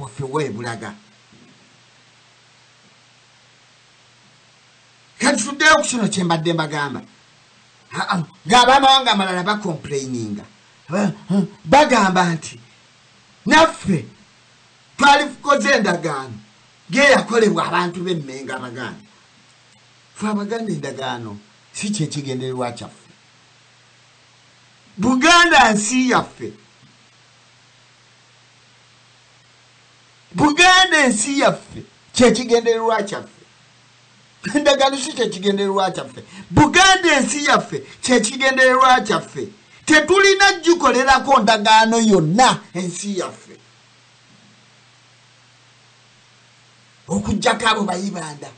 bwaffe weebulaga. Kati tuddeyo ku kino kye mbadde mbagamba, ng'abamawanga amalala bacomplaininga, bagamba nti naffe twali tukoze endagaano ng'eyakolebwa abantu b'Emmengo Abaganda. Ffe Abaganda endagaano si kyekigendererwa kyaffe. Buganda nsi yaffe, Buganda ensi yaffe kyekigendererwa kyaffe. Endagaano si kyekigendererwa kyaffe. Buganda ensi yaffe kyekigendererwa kyaffe. Tetulina gikolerako ndagaano yonna ensi yaffe, okuggyako abo bayibanda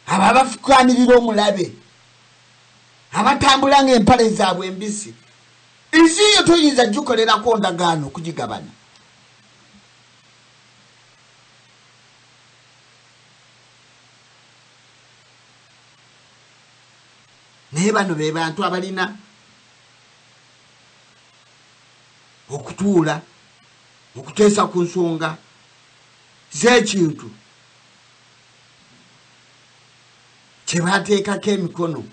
abo abafukaanirira omulabe, abatambula ng'empale zaabwe embisi. Ensi yo toyinza gikolerako ndagaano okugigabana. Naye bano be bantu abalina okutuula okuteesa ku nsonga z'ekintu kye bateekako emikono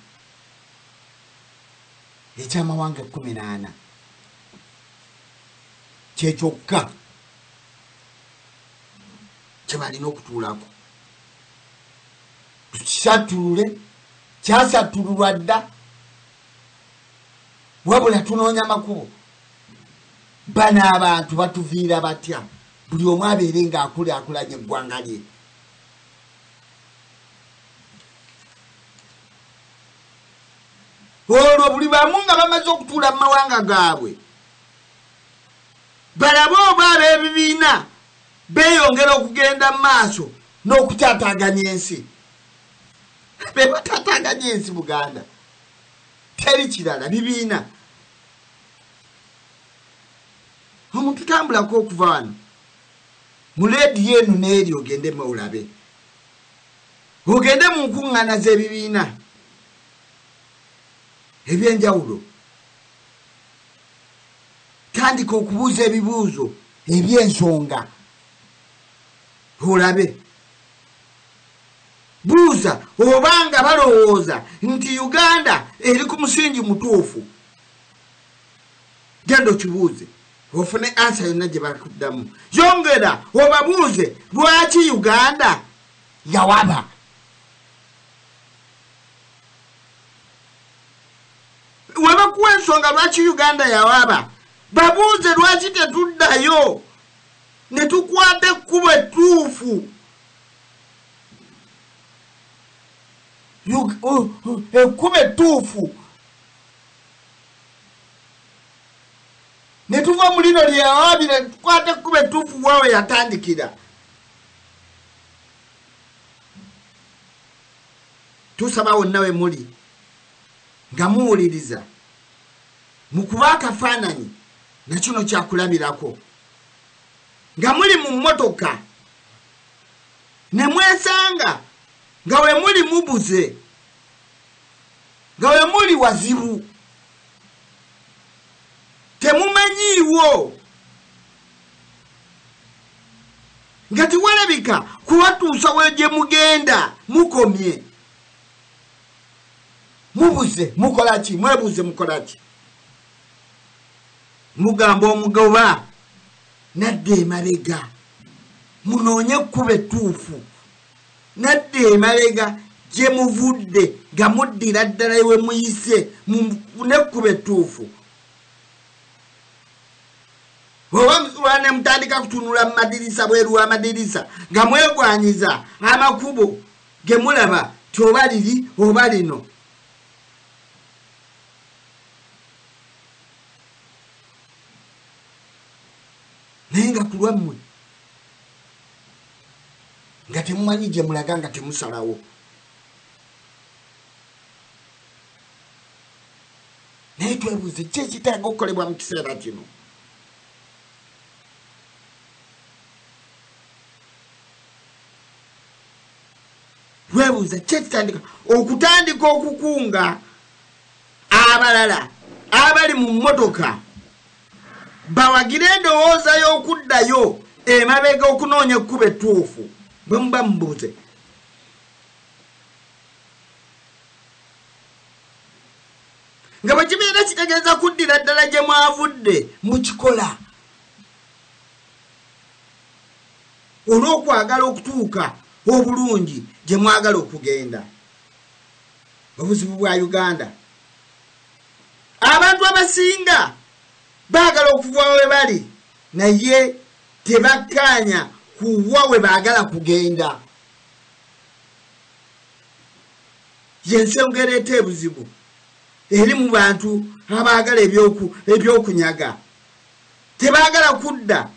ekyamawanga 14, kyekyokka kye balina okutuulako. Tukisattulule, kyasattululwa dda, wabula tunoonya makubo. Bano abantu batuviira batya? Buli omu abeere ng'akulaakulanya eggwanga lye. Olwo buli bamu nga bamaze okutuula mu mawanga gaabwe, balabe oba ab'ebibiina beeyongera okugenda mu maaso n'okutaataaganya ensi. Be bataataaganya ensi Buganda, teri kirala, bibiina. Omuntu tambulako okuva wano mu leediyo eno n'eri, ogende olabe, ogende mu nkuŋŋaana z'ebibiina ebyenjawulo, tandika okubuuza ebibuuzo eby'ensonga olabe. Buuza obanga balowooza nti Uganda eri ku musingi mutuufu, genda okibuuze ofune ansa yonna gye bakuddamu. Yongera obabuuze lwaki Uganda yawaba. Webakuwa ensonga lwaki Uganda yawaba, babuuze lwaki tetuddayo ne tukwata ekkubo ettuufu, ekkubo ettuufu, ne tuva mu lino lyeyawabira ne tukwata ekkubo ettuufu waawe yatandikira. Tusaba wonna we muli nga muwuliriza, mukuba akafaananyi na kino kyakulabirako, nga muli mu mmotoka ne mwesanga nga we muli mubuze, nga we muli wazibu, temumanyiiwo, nga tiwalabika kubatuusa we gye mugenda mukomye. Mubuze mukola ki? Mwebuze mukola ki? Mugamba omugoba nadda emabega, munoonye ekkubo ettuufu, nadda emabega gye muvudde nga muddira ddala we muyise n'ekkubo ettuufu. Oba ne mutandika kutunula mu madirisa, bweru w'amadirisa, nga mwegwanyiza amakubo ge mulaba ti oba liri oba lino. Naye nga ku lwammwe nga temumanyi gye mulaga, nga temusalawo. Naye twebuuze ki ekitaaga okukolebwa mu kiseera kino. Twebuuza ki ekitandika okutandika okukunga abalala abali mu mmotoka Bawagire endowooza y'okuddayo emabega okunoonya ekkubo ettuufu. Bwe muba mubuuze nga bwe kibeera kitegeeza kuddira ddala gye mwavudde, mukikola olw'okwagala okutuuka obulungi gye mwagala okugenda. Obuzibu bwa Uganda, abantu abasinga baagala okuva we bali naye tebakkaanya kuwa we baagala kugenda. Y'ensonga ereeta ebuzibu eri mu bantu abaagala ebyokunyaga. Tebaagala kudda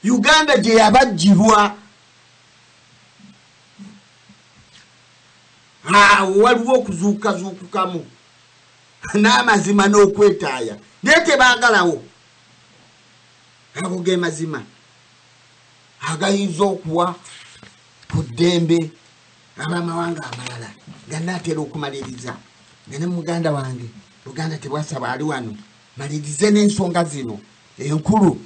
Uganda gye yabaggyirwa. Awo waliwo okuzuukazuukukamu n'amazima n'okwetaaya, naye tebaagalawo. Ago ge mazima agayinza okuwa ku ddembe ab'amawanga amalala. Nga naatera okumaliriza, nga ne muganda wange Luganda tebwasaba ali wano, malirize n'ensonga zino enkulu.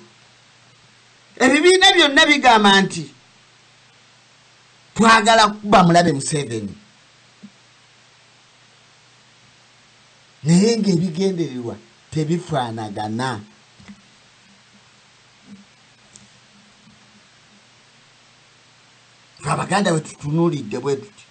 Ebibiina byonna bigamba nti twagala kuba mulabe Museveni, naye ng'ebigendererwa tebifaanagana. Abaganda bwe tutunuulidde bwe tuti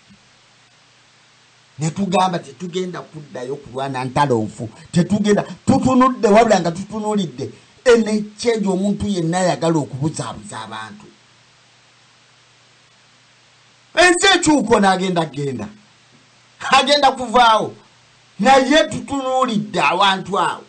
ne tugamba tetugenda kuddayo kulwana ntalo nfu, tetugenda, tutunudde wabula nga tutunuulidde enekyenje omuntu yenna ayagala okubuzaabuza abantu. Ensi ekyuka n'agenda genda, agenda kuvaawo, naye tutunuulidde awantu awo.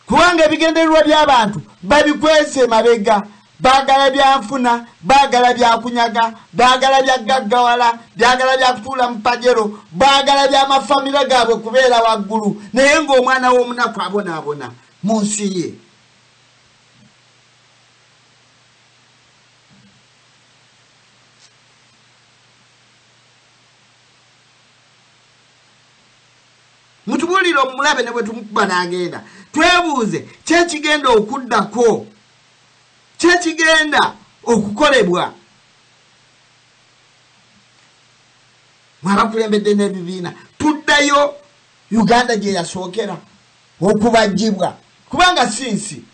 Kubanga ebigendererwa by'abantu babikwese emabega. Baagala byanfuna, baagala byakunyaga, baagala bya gaggawala, byagala byakutuula mu pajero, baagala by'amafamire gaabwe kubeera waggulu, naye ng'omwana w'omunaku abonaabona mu nsi ye. Mutubuulire omulabe ne bwe tumukuba n'agenda, twebuuze kyekigenda okuddako, kyekigenda okukolebwa. Mwabakulembedde n'ebibiina, tuddayo Uganda gye yasookera okubajjibwa, kubanga si nsi.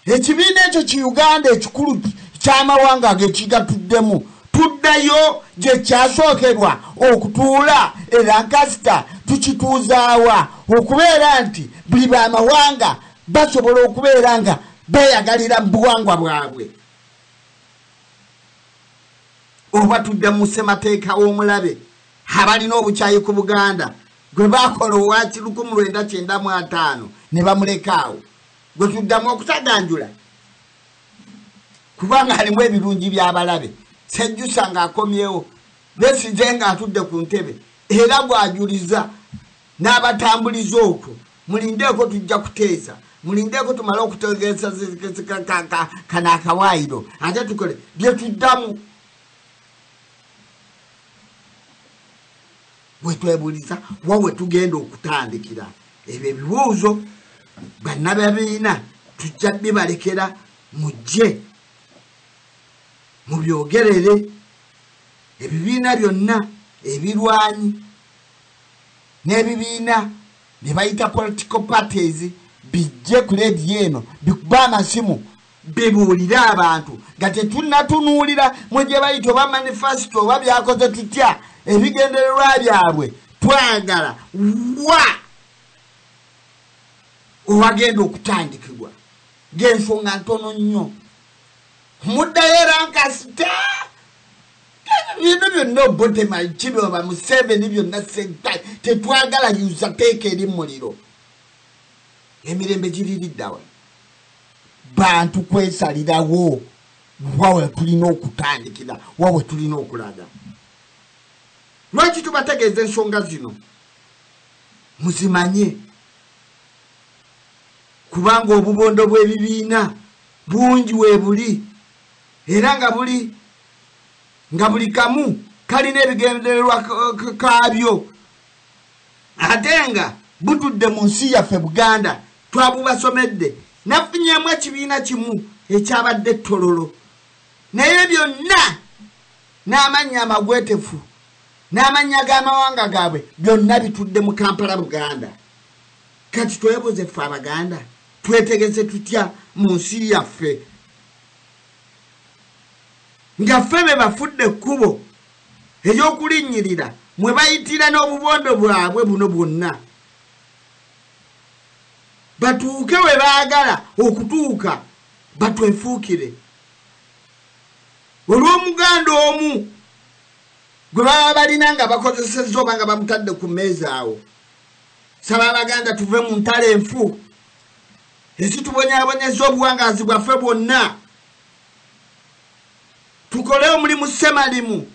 Ekibiina ekyo ki Uganda ekikulu ky'amawanga agekigatuddemu, tuddayo gye kyasookerwa okutuula e Lancaster, tukituuzaawa okubeera nti buli bamawanga basobola okubeera nga beeyagalira mu buwangwa bwabwe. Oba tudda mu ssemateeka w'omulabe abalina obukyayi ku Buganda gwe baakola owa 1995 ne bamuleka awo, gwe tuddamu okutaganjula kubanga alimu ebirungi by'abalabe. Sejjusa ng'akomyewo, Besigye ng'atudde ku ntebe era gwajuliza n'abatambuliza okwo. Mulindeeko, tujja kuteesa, mulindeeko tumale okutegeesa kano akawaayiro ate tukole bye tuddamu. Bwe twebuuliza wa we tugenda okutandikira ebyo ebibuuzo, bannababiina tujja bibalekera, mujje mubyogerere. Ebibiina byonna ebirwanyi n'ebibiina bye bayita political parties bijje ku leediyo eno bikube amasimu bibuulire abantu nga tetunnatunuulira mwe gye bayita oba manifesto oba byakoze tutya ebigendererwa byabwe. Twagala wa owagenda okutandikibwa ng'ensonga ntono nnyo. Muddayo era nkasita ebintu byonna obotema kiboba Museveni byonna tetwagala yuza teeka eri muliro. Emirembe giririddawa? Bantu kwesalirawo wawe tulina okutandikira, wawe tulina okulaga. Lwaki tubategeeza ensonga zino? Muzimanye, kubanga obubondo bw'ebibiina bungi weebuli, era nga buli kamu kalina ebigendererwa kaabyo. Ate nga butudde mu nsi yaffe Buganda, twabubasomedde. Nafunyemu ekibiina kimu ekyabadde ettololo, naye byonna n'amannya amagwetefu n'amannya g'amawanga gaabwe byonna bitudde mu Kampala Buganda. Kati twebuuze ffe Abaganda, twetegese tutya mu nsi yaffe nga ffe be bafudde ekkubo ery'okulinnyirira mwe bayitira n'obubondo bwabwe buno bwonna batuuke we baagala okutuuka, batwefuukire olw'omuganda omu gwe baba balina nga bakozesezza oba nga bamutadde ku mmeeza awo. Saba Abaganda tuve mu ntalo enfu ezitubonyaabonyeza obuwangaazi bwaffe bwonna, tukole omulimu ssemalimu.